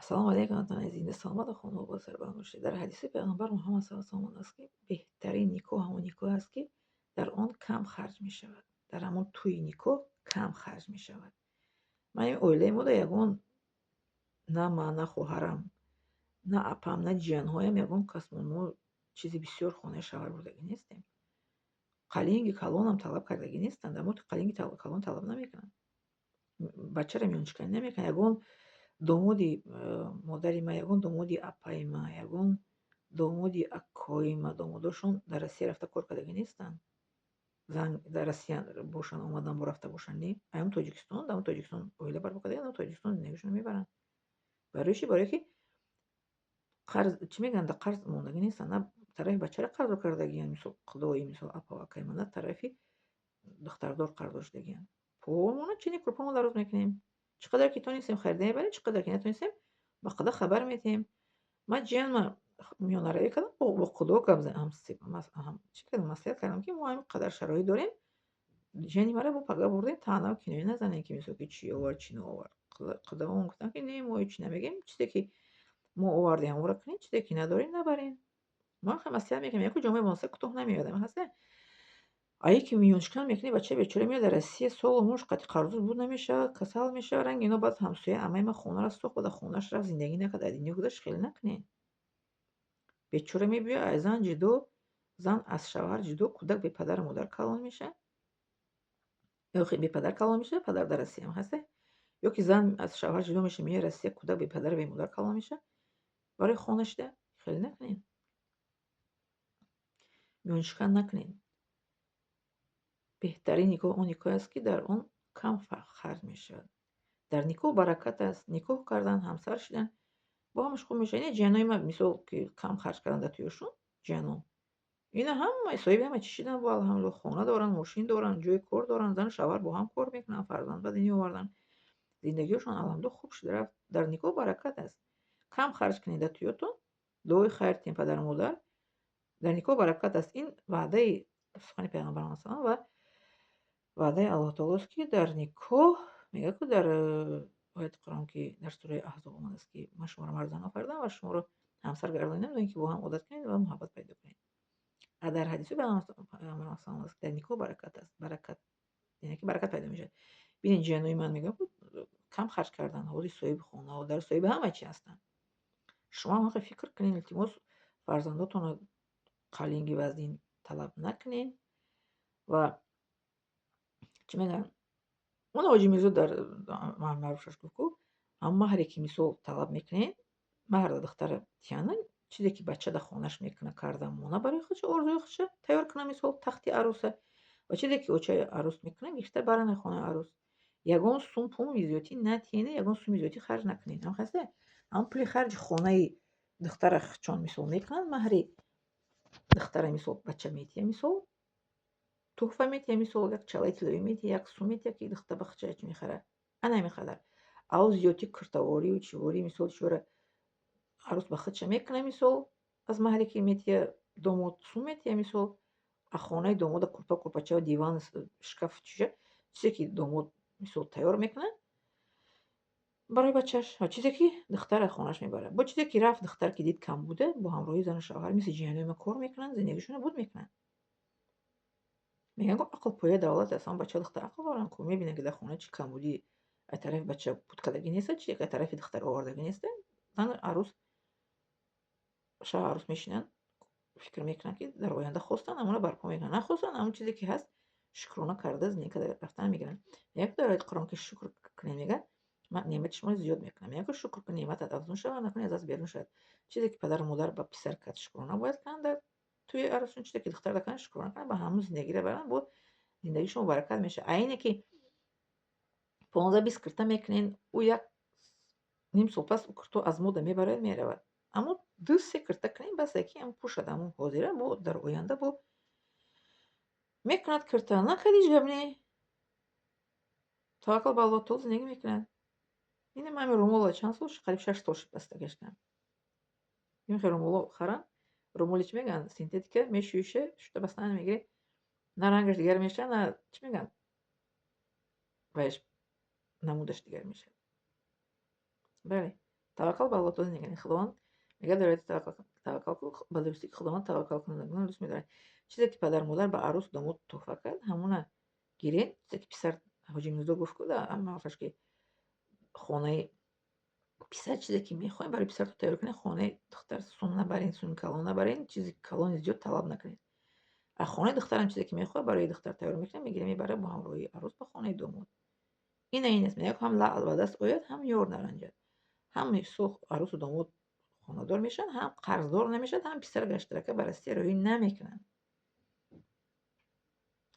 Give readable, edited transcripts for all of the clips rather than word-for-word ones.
Ассалому алайкум, ватани зинда, саломату хонобод, сарбаланд бошед. Дар ҳадиси Пайғамбар Муҳаммад саллаллоҳу алайҳи васаллам аст, ки беҳтарин никоҳ ҳамон никоҳ аст, ки дар он кам харҷ мешавад. Дар ҳамон тӯи никоҳ кам харҷ мешавад. Ман ин оилаи мода ягон на ман, на хоҳарам, на апам, на ҷиянҳоям, ягон кас мо чизи бисёр хонаи шавҳар бурдагӣ нестем. Қалинги калонам талаб кардагӣ нестанд. Дар мо қалинги калон талаб намекунанд. Бачаро миёншиканӣ намекунанд. Ягон домоди модари ма, ягон домоди апаи ма, ягон домоди акои ма, домодошон дар Россия рафта кор кардагӣ нестанд. Зан дар Россия бошанд, омадан бо рафта бошанд, не. Аём Тоҷикистон, дар Тоҷикистон оила барпо кардаанд, Тоҷикистон зиндагишонро мебаранд. Барои чӣ? Барое ки қарз, чӣ мегӯянд, дар қарз мондагӣ нестанд. На тарафи бачаро қарздор кардагиянд, мисол қудои, мисол апа акаи ман, на тарафи духтардор қарздор шудагиянд. Помона чини курпамо дароз мекунем. Чӣ қадар ки тонистем, харида мебарем, чӣ қадар ки натонистем, ба қуда хабар медиҳем. Ман ҷиянма миёнаравӣ кардам, бо қудо гап чӣ кардам, маслиҳат кардам, ки мо ҳамин қадар шароит дорем. Ҷияни мара бо пага бурдем, таънаву киноя назанем, ки мисол ки чӣ овард, чӣ наовард. Қудавон гуфтанд, ки не, мо ҳеҷ намегӯем, чизе ки мо овардем, ҳамонро кунед, чизе ки надорем, набарем. Мо ҳам маслиҳат мекунем, яку ҷомеа монса кӯтоҳ намеояд. Ҳаста? Ае ки миёншикан мекунӣ, бачаи бечора меояд дар Россия, солу муш қати қарзуз буд намешавад, касал мешавад, ранги ино. Баъд ҳамсоя амаи ман хонаро сохт, баъд хонааш рафт, зиндагӣ накард, аз дунё гузашт. Хеле накунед. Бечора мебиёяд аз зан ҷудо, зан аз шавҳар ҷудо, кӯдак бепадару модар калон мешавад. Ё бепадар калон мешавад, падар дар Россиям ҳаста. Ё ки зан аз шавҳар ҷудо мешавад, меояд Россия, кӯдак бепадару бемодар калон мешавад. Барои хона шида хеле накунед. Миёншикан накунед. Беҳтарин никоҳ он никоҳе аст, ки дар он кам харҷ мешавад. Дар никоҳ баракат аст. Никоҳ кардан, ҳамсар шидан бо ҳамаш хуб мешавад. Ина ҷиянҳои ман, мисол, ки кам харҷ кардан дар тӯёшон, ҷиянон. Ина ҳама соҳиби ҳама чӣ шидан бо, алҳамдулиллоҳ, хона доранд, мошин доранд, ҷои кор доранд, зану шавҳар бо ҳам кор мекунанд, фарзанд ба дунё оварданд. Зиндагиҳошон, алҳамдулиллоҳ, хуб шуда рафт. Дар никоҳ баракат аст. Кам харҷ кунед дар тӯётон, дуои хайр тиҳем падару модар. Дар никоҳ баракат аст. Ин ваъдаи сухани Пайғамбар салам ва ваъдаи Аллоҳ таолост, ки дар никоҳ мегӯяд, ку дар ояти Қуръон, ки дар сураи Аҳзоб омадааст, ки ман шуморо мард зан офаридам ва шуморо ҳамсар гардонидам, то ин ки бо ҳам одат кунед ва муҳаббат пайдо кунед. А дар ҳадиси Пайғамбар салам аст, ки дар никоҳ баракат аст. Баракат, яъне ки баракат пайдо мешавад. Бинед, ҷиянҳои ман, мегӯям, кам харҷ карданд, ҳозир соҳиби хона, дар соҳиби ҳама чи ҳастанд. Шумо ҳам ҳақи фикр кунед, илтимос, фарзандотонро қалинги вазнин талаб накунед. Ва чӣ мегӯянд, он Ҳоҷи Мирзо дар маъруфшаш гуфт, ку ҳамон маҳре ки, мисол, талаб мекунед, маҳр духтара тиҳанд, чизе ки бача дар хонааш мекунад, карда мона, барои худша орзуи худша тайёр кунад, мисол, тахти арӯса, ва чизе ки очаи арӯс мекунад, гирифта баранд хонаи арӯс. Ягон сум пуми зиёдтӣ натиҳед, ягон суми зиёдтӣ харҷ накунед. Ҳам ҳамон пули харҷи хонаи духтара хчон, мисол, мекунанд, маҳри духтара, мисол, бача метиҳад, мисол, туҳфа метиҳад, мисол, як чалаи тиллоӣ метиҳад, як сум метиҳад, ки духтар ба худша чӣ мехарад. Ана ҳамин қадар. Ав зиёдтӣ куртаворию чиворӣ, мисол, чиёра арӯс ба худша мекунад, мисол, аз маҳре ки метиҳад домод, сум метиҳад, мисол, а хонаи домода курпа, курпача, диван, шкаф, чиша, чизе ки домод, мисол, тайёр мекунад барои бачааш, ва чизе ки духтар аз хонааш мебарад. Бо чизе ки рафт, духтар ки дид, кам буда, бо ҳамроҳии зану шавҳар мисли ҷиянҳои ман кор мекунанд, зиндагишонро буд мекунанд. Мегӯянд, ақл пояи давлат аст. Ҳамон бача, духтар ақл доранд ку, мебинанд, ки дар хона чӣ камбудӣ аз тарафи бача буд кардагӣ неста, чи аз тарафи духтар овардагӣ неста. Зану арӯс, шавҳар, арӯс мешинанд, фикр мекунанд, ки дар оянда хостанд, ҳамонро барпо мекунанд, нахостанд, ҳамон чизе ки ҳаст, шукрона карда, зиндагӣ карда рафтан мегиранд. Мегӯяд дар ояти Қуръон, ки шукр кунед, мегӯяд, ман неъмати шуморо зиёд мекунам. Мегӯяд, ки шукр кун, неъматат афзун шавад, накунӣ, аз даст берун шавад. Чизе ки падару модар ба писар кард, шукрона бояд кунанд дар тӯи арӯсшон, чизе ки духтар кунанд, шукрона кунанд, ба ҳамон зиндагиро баранд, бо зиндагишон баракат мешавад. А ине ки 15-20 кирта мекунен, ӯ як ним сол пас кирто аз мода мебарад, меравад. Аммо ду се кирта кунем, бас, ки ам пӯшад, ҳамон ҳозира, бо дар оянда бо мекунад кирта, накард, ҳеҷ гап не, таваккал ба Аллоҳ таоло, зиндагӣ мекунад. Ина ман ҳамин румолро чанд сол, қариб 6 сол шуд, баста гаштам. Ин хел румоло харам, румоли, чӣ мегӯянд, синтетика, мешӯиша, шута бастан мегирӣ, на рангаш дигар мешавад, на, чӣ мегӯянд, ваяш намудаш дигар мешавад. Бале. Таваккал ба Аллоҳ таоло зиндагӣ. Худованд мегӯяд, дар ояти таваккал кун, ба дурустӣ, ки Худованд таваккалкунандагонро дӯст медорад. Чизе ки падару модар ба арӯс, домод тӯҳфа кард, ҳамона гиред. Чизе ки писар, Ҳоҷи Мирзо гуфт ку ҳарфаш, ки хонаи писар чизе ки мехоҳем, барои писартон тайёр кунед, хонаи духтар сум набарен, суми калон набарен, чизи калони зиёд талаб накунед. А хонаи духтарам чизе ки мехоҳад, барои духтар тайёр мекунад, мегирад, мебарад бо ҳамроҳии арӯс ба хонаи домод. Ина ин аст, мегӯяд, ҳам лаъл ба даст ояд, ҳам ёр наранҷад. Ҳам сулҳ, арӯсу домод хонадор мешаванд, ҳам қарздор намешавад, ҳам писар гаштарака ба Россия роҳӣ намекунанд.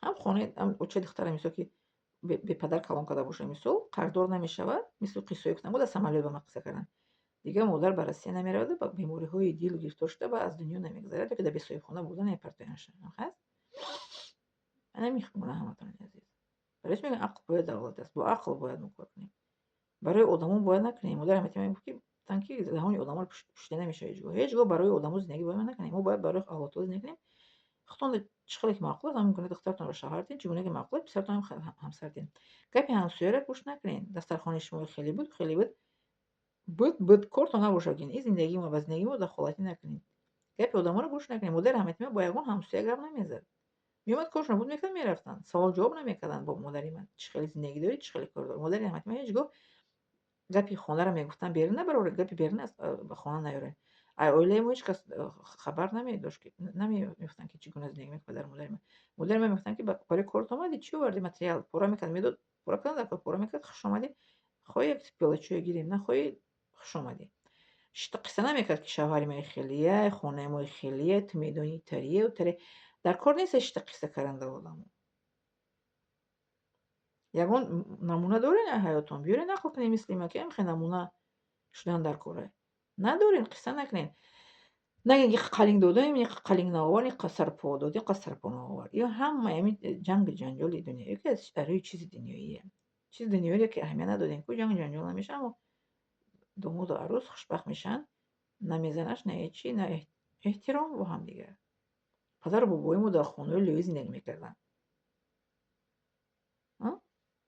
Ҳам хонаи очаи духтара, мисол, ки бепадар калон карда бошад, мисол, қарздор намешавад, мисли қиссое гуфтам, дар самолёт ба ман қисса карданд. Дигар модар ба Россия намераваду ба бемориҳои дил гирифтор шуда, ба аз дунё намегузарад, ёки дар бесоҳибхона бурда намепартоянша. Ҳаст? Ана ҳаматони азиз. Барои чӣ мегӯям, ақл бояд давлат аст? Бо ақл бояд мо кор кунем. Барои одамон бояд накунем. Модари раҳматӣ мегуфт, ки гуфтанд, ки даҳони одаморо пӯшида намешавад ҳеҷ гоҳ. Ҳеҷ гоҳ барои одамо зиндагӣ бояд накунем. Мо бояд барои Аллоҳ таоло зиндагӣ кунем. Худтон чӣ хеле ки маъқул аст, ҳамон гуна духтаратонро шавҳар диҳед, чӣ гуна ки маъқул аст, писаратонам ҳамсар диҳед. Гапи ҳамсояро гӯш накунед. Дастархони шумо хеле буд, хеле буд. Буд, буд, кортон набошад. Ин зиндагии мо, ба зиндагии мо дахолатӣ накунед. Гапи одаморо гӯш накунед. Модари раҳматӣ ман бо ягон ҳамсоя гап намезад. Меомад, коршон буд, мекард, мерафтанд. Савол ҷавоб намекарданд бо модари ман. Чӣ хеле зиндагӣ дорӣ, чӣ хеле кор дорӣ. Модари раҳматӣ ман ҳеҷ гоҳ гапи хонаро мегуфтанд, берун набароред, гапи берун аст ба хона наёред. Ай оилаи мо ҳеҷ кас хабар намедошт, ки намегуфтанд, ки чӣ гуна зиндагӣ мекунад падару модари ман. Модари ман мегуфтанд, ки барои корот омадӣ, чӣ овардӣ, материал пора мекард, медод, пора кардан, пора мекард, хуш омадӣ, хоҳӣ як пиёла чой гирем, нахоҳӣ, хуш омадӣ. Қисса намекард, ки шавҳари ман хелия, хонаи мо хелия, ту медонӣ, тария, таре. Дар кор нест шита қисса кардан дар одамо. Ягон намуна дорен ай ҳаётон? Биёрен, нақл кунем, мисли ма, ки ҳамхел намуна шудан дар кора. Надорем, қисса накунем. Нагӯем, ки қалинг додаем, қалинг наовар, сарпо додем, сарпо наовар. Ё ҳамаи ҳамин ҷангу ҷанҷоли дунёӣ, ки аз рӯи чизи дунёие. Чизи дунёиро ки аҳамият надодем, ку ҷангу ҷанҷол намешавад, аммо домоду арӯс хушбахт мешаванд, на мезанаш, на ҳечи, на эҳтиром бо ҳамдигар. Падару бобои мо дар хонаҳои лӯӣ зиндагӣ мекарданд.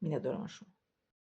Миннатдорам аз шумо.